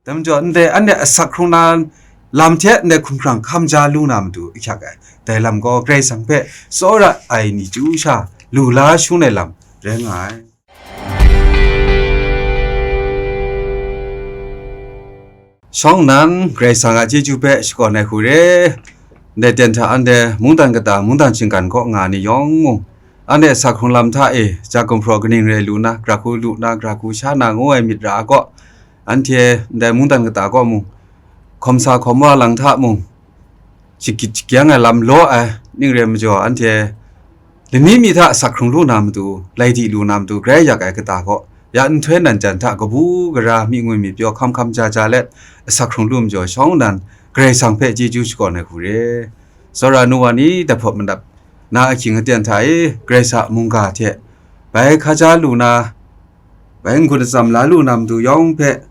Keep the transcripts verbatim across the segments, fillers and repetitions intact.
Dai majaw, ndai anhte asak hkrung na lam hte ndai hkumhkrang hkam ja lu na matu ahkyak ai. Dai lam gaw Karai Kasang hpe tsawra ai ni chyu sha lu la shangun ai lam rai nga ai. Shawng nnan, Karai Kasang a chyeju hpe shakawn ai hku re. Ndai ten hta anhte mungdan kata, mungdan shinggan kaw nga ai ni yawng mung, anhte asak hkrung lam hta e ja gumhpraw kaning rai lu na, gara hku lu na, gara hku sha na ngu ai myit ra ai kaw, anhte ndai mungdan kata kaw mung, hkawm sa hkawm wa lang hta mung, shagit shagyang ai lam law ai, ning rai majaw, anhte lani mi hta asak hkrung lu na matu, lai di lu na matu, grai yak ai kata kaw, ya nhtoi nan jan hta kabu gara, myi ngwi myit pyaw hkam hkam ja ja let, asak hkrung lu majaw, shawng nnan Karai Kasang hpe chyeju shakawn ai hku re. Tsawra nu wa ni, dai hpawt manap na ahkying aten hta e, Karai Kasang a mungga hte bai hkaja lu na, bai n-gun atsam la lu na matu yawng hpe,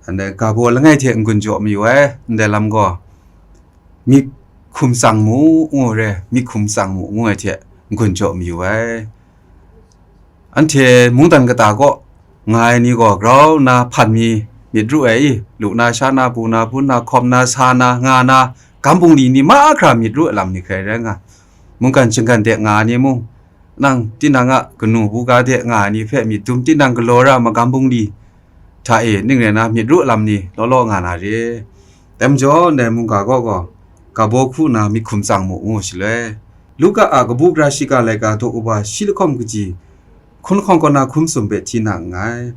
ndai ga baw langai hte n-gun jaw mayu ai, ndai lam gaw, myit hkum tsang mu, ngu re, myit hkum tsang mu, ngu ai hte n-gun jaw mayu ai. Anhte mungdan kata kaw nga ai ni gaw grau nna hpan mi myit ru ai i, lu na, sha na, bu na, bun na, hkawm na, sa na, nga na, gam bungli ni mahkra myit ru ai lam ni hkrai rai nga, mungkan shinggan de nga ai ni mung, nang tinang a kanu buga de nga ai ni hpe myit dum tinang galaw ra magam bungli hta e ning rai na myit ru lam ni law law nga na re. Dai majaw, ndai mungga gaw gaw, ga baw hku na myit hkum tsang mu, ngu shaloi, Luka a kabu gara shiga laika daw kaba shi lahkawng kaji, hkun lahkawng kaw na hkun sum hpe hti na nngai.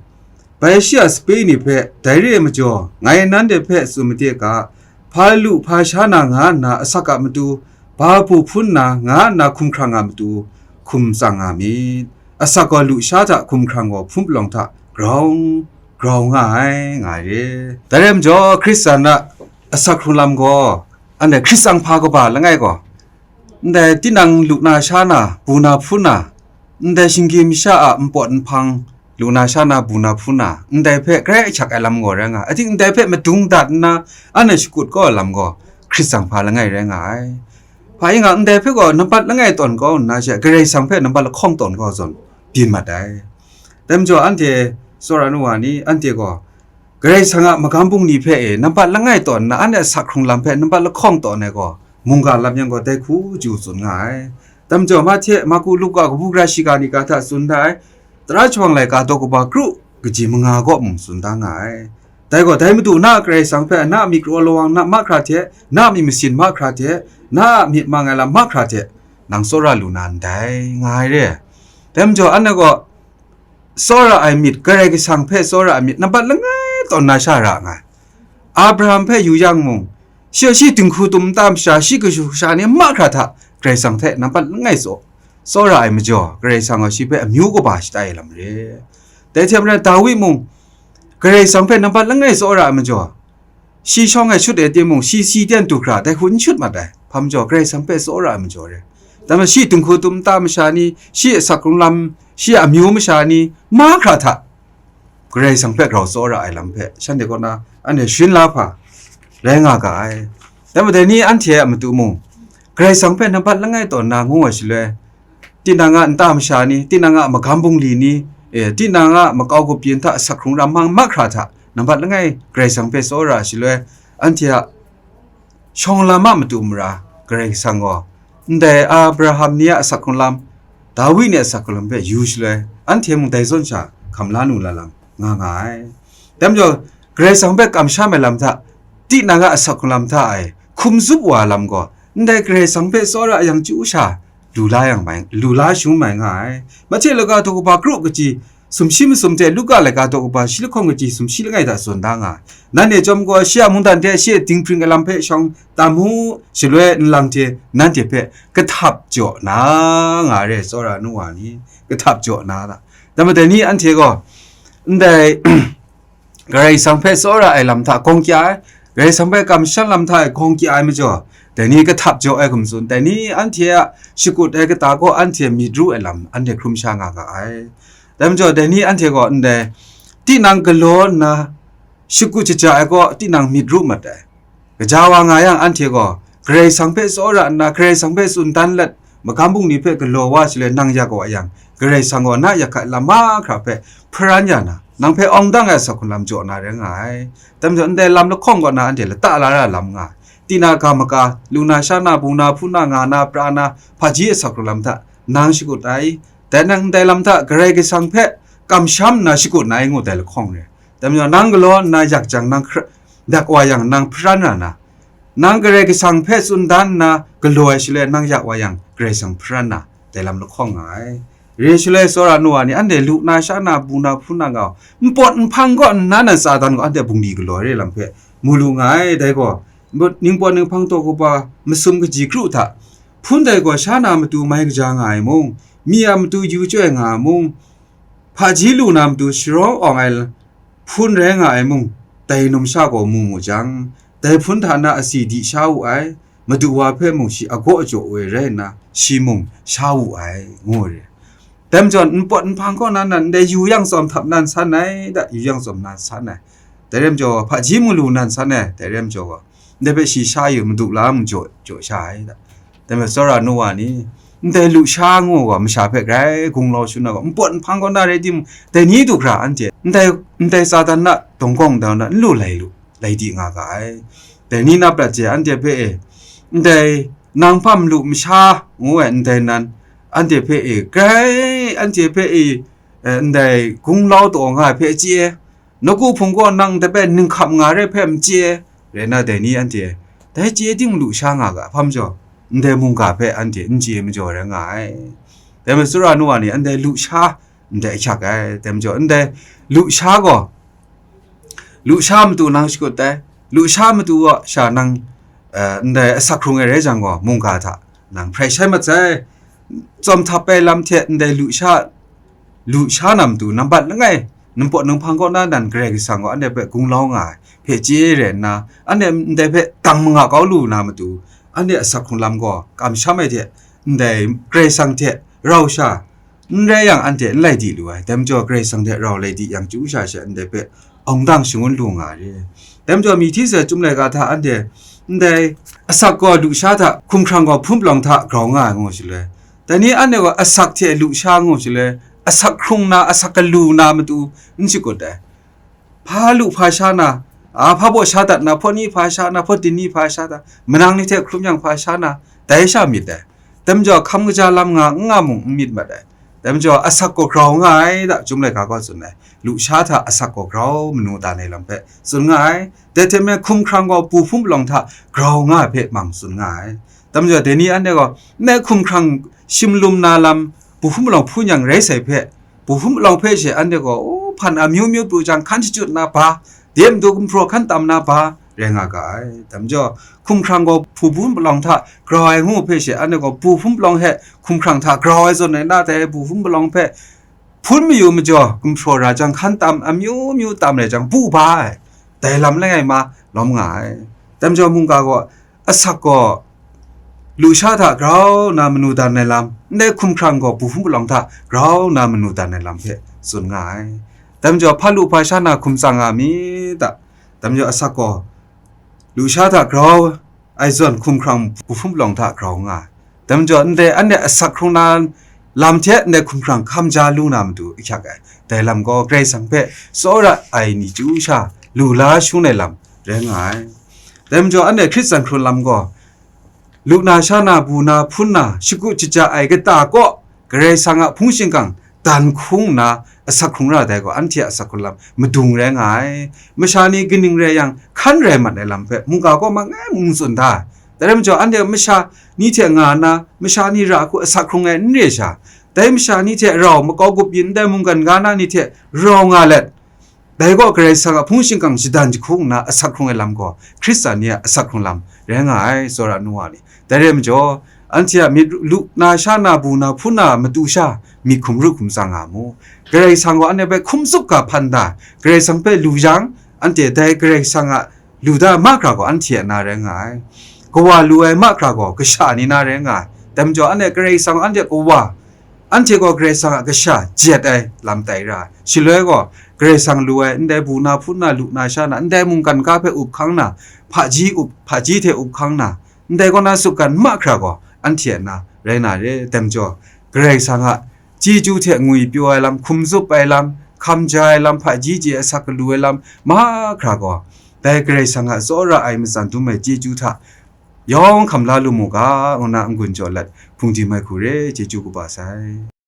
Bai shi a sape ni hpe, dai re ai majaw, ngai nanhte hpe tsun made ga, hpa lu hpa sha na nga nna asak a matu, ba bu hpun na nga nna hkumhkrang a matu, hkum tsang nga myit. Asak gaw lu sha hta, hkumhkrang gaw hpun palawng hta grau grau nga ai, nga ai re. Dai rai majaw, Hkristan a asak hkrung lam gaw, anhte Hkristan hpa kaba langai gaw, ndai tinang lu na, sha na, bu na, hpun na, ndai shinggyim masha a npawt nhpang lu na, sha na, bu na, hpun na, ndai hpe grai ahkyak ai lam gaw rai nga ai. Ating ndai hpe madung dat nna, anhte shakut kau ai lam gaw, Hkristan hpa langai rai nga ai. Hpa ing a, ndai hpe gaw nambat langai tawn kau nna she, Karai Kasang hpe nambat lahkawng tawn kau zawn, byin mat ai. Dai majaw, anhte tsawra nu wa ni, anhte gaw Karai Kasang a magam bungli hpe e nambat langai tawn nna, anhte a sak hkrung lam hpe nambat lahkawng tawn ai gaw, mungga lam yang gaw, dai hku chyu tsun nga ai. Dai majaw, Mahte, Marku, Luka kabu gara shiga ni ga hta tsun da ai, Tara chyawang laika daw kaba kru kaji manga kaw mung tsun da nga ai. Dai gaw, dai Madu na a Karai Kasang hpe na a myit karaw lawang na mahkra hte, na a myit masin mahkra hte, na a myit mang ai lam mahkra hte, nang tsawra lu na ndai, nga ai re. Dai majaw, anhte gaw, tsawra ai myit, Karai Kasang hpe tsawra ai myit, nambat langai tawn na sha ra nga ai. Abraham hpe yu yang mung, shi, shi dinghku tum nta masha, shi kashu kasha ni mahkra hta Karai Kasang hte nambat langai tsaw, tsawra ai majaw, Karai Kasang gaw shi hpe amyu kaba shatai ai lam re. Dai hte maren Dawi mung, Karai Kasang hpe nambat langai tsawra ai majaw, shi shawng e shut ai timung, shi si ten du hkra, dai hku n shut mat ai. Hpa majaw, Karai Kasang hpe tsawra ai majaw re. Dai majaw, shi dinghku tum nta masha ni, shi a sak hkrung lam, shi a amyu masha ni, mahkra hta Karai Kasang hpe grau tsawra ai lam hpe, shanhte kaw na anhte sharin la hpa rai nga ga ai. Dai majaw, dai ni anhte a matu mung, Karai Kasang hpe nambat langai tawn na ngu ai shaloi, tinang a nta masha ni, tinang a magam bungli ni, e, tinang a makau kabyin hta sak hkrung ram hmang mahkra hta, nambat langai Karai Kasang hpe tsawra ai shaloi, anhte a shawng lam a matu mara, Karai Kasang gaw, ndai Abraham ni a asak hkrung lam, Dawi ni a asak hkrung lam hpe yu shaloi, anhte mung dai zawn sha hkam la nu la lam nga nga ai. Dai majaw, Karai Kasang hpe kamsham ai lam hta, tinang a asak hkrung lam hta e hkum zup wa ai lam gaw, ndai Karai Kasang hpe tsawra yang chyu sha, lu la yang mai, lu la shangun mai nga ai. Mahte laika daw kaba kru kaji, sumshi masum hte Luka laika daw kaba shi lahkawng kaji sumshi langai hta tsun da nga ai. Nanhte chyawm gaw, shi a mungdan hte shi a dinghpring ai lam hpe shawng tam mu, shaloi nlang hte nanhte hpe kahtap jaw na nga ai re, tsawra nu wa ni, kahtap jaw na hta. Dai majaw, dai ni anhte gaw, ndai Karai Kasang hpe tsawra ai lam hta gawng kya ai, Karai Kasang hpe kamsham lam hta e gawng kya ai majaw, dai ni kahtap jaw ai hkum tsun, dai ni anhte a shakut ai kata gaw anhte myit ru ai lam anhte hkrum sha nga ga ai. Dai majaw, dai ni anhte gaw ndai tinang galaw nna shakut shaja ai gaw tinang myit ru mat ai. Kaja wa nga yang, anhte gaw Karai Kasang hpe tsawra nna, Karai Kasang hpe tsun dan let, magam bungli hpe galaw wa shaloi nang ya kau a yang, Karai Kasang gaw na ya hkat lam mahkra hpe hparan ya na, nang hpe awng dang ai asak hkrung lam jaw na rai nga ai. Dai majaw, ndai lam lahkawng kaw na anhte lata la ra lam nga ai. Tina ga maga, lu na sha na, bu na, hpu na, nga na, pra na, hpaji asak hkrung lam hta nang shakut ai. Dai nang ndai lam hta Karai Kasang hpe kamsham nna shakut na ai ngu dai lahkawng re. Dai majaw, nang galaw nna yak jang, nang hkra-, yak wa yang, nang hparan ra na, nang Karai Kasang hpe tsun dan nna galaw ai shaloi, nang yak wa yang, Karai Kasang hparan na, dai lam lahkawng nga ai. Re shaloi, tsawra nu wa ni, anhte lu na sha na, bu na, hpu na nga, npawt nhpang kaw nna nan Satan gaw anhte bungli galaw re lam hpe mu lu nga ai. Dai gaw, npawt, ningpawt ninghpang taw kaba masum kaji kru hta, hpun dai gaw sha na matu mai kaja nga ai mung, mi a matu yu chyoi nga ai mung, hpaji lu na matu sharawng awng ai hpun rai nga ai mung, dai numsha gaw mu mu jang, dai hpun hta na asi di sha wu ai, madu wa hpe mung shi agaw ajaw ai rai nna, shi mung sha wu ai, ngu ai re. Dai majaw, npawt nhpang kaw na nan ndai yu yang tsawm htap nan san ai, da, yu yang tsawm nan san ai. Dai rai majaw, hpaji mung lu nan san ai, dai rai majaw gaw, ndai hpe shi sha yu, madu la mung jaw, jaw sha ai, da. Dai majaw, tsawra nu wa ni, ndai lusha ngu gaw masha hpe grai gunglau shangun ai gaw, npawt nhpang kaw na rai timung, dai ni du hkra anhte ndai, ndai Satan na dawng kawng dau na n lu lai lu, lai di nga ga ai. Dai ni na prat hte anhte hpe e, ndai nang hpa malu masha ngu ai ndai nan, anhte hpe e, grai anhte hpe e, eh, ndai gunglau taw nga ai hpe chye, nawku hpung gaw nang ndai hpe ninghkap nga re hpe n chye, rai nna dai ni anhte dai chye ting lu sha nga ga, hpa majaw, ndai mungga hpe anhte n chye majaw rai nga ai. Dai majaw, tsawra nu wa ni, ndai lu sha ndai ahkyak ai. Dai majaw, ndai lu sha gaw, lu sha matu nang shakut ai, lu sha matu gaw sha nang, eh, ndai asak hkrung ai rai jang gaw, mungga hta nang hprai shai mat sai. Tsawm htap ai lam hte ndai lu sha, lu sha na matu nambat langai, npawt ninghpang kaw na nan Karai Kasang gaw anhte hpe gunglau nga ai hpe chye rai nna, anhte ndai hpe dang manga kau lu na matu, anhte asak hkrung lam gaw kamsham ai hte, ndai Karai Kasang hte rau sha n rai yang, anhte n lai di lu ai. Dai majaw, Karai Kasang hte rau lai di yang, chyu sha she ndai hpe awng dang shangun lu nga ai re. Dai majaw, myi hti sai chyum laika hta anhte ndai asak gaw lu sha hta, hkumhkrang gaw hpun palawng hta grau nga ai ngu shaloi, dai ni anhte gaw asak hte lu sha ngu shaloi, asak hkrung na, asak galu na matu n shakut ai. Hpa lu hpa sha na, a, hpa baw sha dat na, hpawt ni hpa sha na, hpawt din ni hpa sha na, manang ni hte hkrum yang hpa sha na, dai sha myit dai. Dai majaw, hkam kaja lam nga n nga mung n myit mat ai. Dai majaw, asak gaw grau nga ai, da, Chyum Laika gaw tsun ai. Lu sha hta asak gaw grau manu dan ai lam hpe tsun nga ai. Dai hte maren hkumhkrang gaw bu hpun palawng hta grau nga ai hpe mang tsun nga ai. Dai majaw, dai ni anhte gaw, ndai hkumhkrang shim lum na lam, bu hpun palawng hpun yang rai sai hpe, bu hpun palawng hpe she anhte gaw, o, hpan amyu myu pru jang hkan shachyut na ba, de matu gumhpraw hkan tam na ba, rai nga ga ai. Dai majaw, hkumhkrang gaw bu hpun palawng hta grau ai ngu hpe she anhte gaw, bu hpun palawng he hkumhkrang hta grau ai zawn rai nna, dai bu hpun palawng hpe hpun mayu majaw, gumhpraw ra jang hkan tam amyu myu tam rai jang, bu ba ai. Dai lam langai ma lawm nga ai. Dai majaw, mungga gaw, asak gaw lu sha hta grau na manu dan ai lam, ndai hkumhkrang gaw bu hpun palawng hta grau na manu dan ai lam hpe tsun nga ai. Dai majaw, hpa lu hpa sha na hkum tsang nga mi ta? Dai majaw, asak gaw lu sha hta grau ai zawn hkumhkrang bu hpun palawng hta grau nga ai. Dai majaw, ndai anhte asak hkrung na lam hte ndai hkumhkrang hkam ja lu na matu ahkyak ai. Dai lam gaw Karai Kasang hpe tsawra ai ni chyu sha lu la shangun ai lam rai nga ai. Dai majaw, anhte Hkristu hkrun lam gaw, lu na sha na, bu na hpun na, shagu shaja ai kata kaw, Karai Kasang a hpung shingkang dan hkung nna asak hkrung ra dai gaw, anhte a asak hkrung lam madung rai nga ai. Masha ni kaning rai yang, hkan rai mat ai lam hpe mungga kaw mangai mung n tsun da ai. Dai rai majaw, anhte masha ni hte nga nna, masha ni ra hku asak hkrung ai n re sha, dai masha ni hte rau makau gup yin ndai mungkan ga na ni hte rau nga let, dai gaw Karai Kasang a hpung shingkang shadan jahkung nna asak hkrung ai lam gaw, Hkristu ni a asak hkrung lam rai nga ai, tsawra nu wa ni. Dai rai majaw, anhte a myit lu na sha na, bu na hpun na matu sha, myit hkum ru hkum tsang nga mu. Karai Kasang gaw anhte hpe hkum tsup ga hpan da, Karai Kasang hpe lu yang, anhte dai Karai Kasang a lu da mahkra gaw anhte a na rai nga ai. Kawa lu ai mahkra gaw kasha ni na rai nga ai. Dai majaw, anhte Karai Kasang anhte kawa, anhte gaw Karai Kasang a kasha jet ai lam tai ra ai. Shaloi gaw, Karai Kasang lu ai, ndai bu na hpun na, lu na sha na, ndai mungkan ga hpe up hkang na, hpaji up, hpaji hte up hkang na, ndai kaw na sukgan mahkra gaw anhte a na rai na re. Dai majaw, Karai Kasang a chyeju hte ngwipyaw ai lam, hkum tsup ai lam, hkam ja ai lam hpaji chye asak galu ai lam mahkra gaw, dai Karai Kasang a tsawra ai matsan dum ai chyeju hta yawng hkam la lu mu ga, ngu na n-gun jaw lat, hpungdim ai hku re, chyeju kaba sai.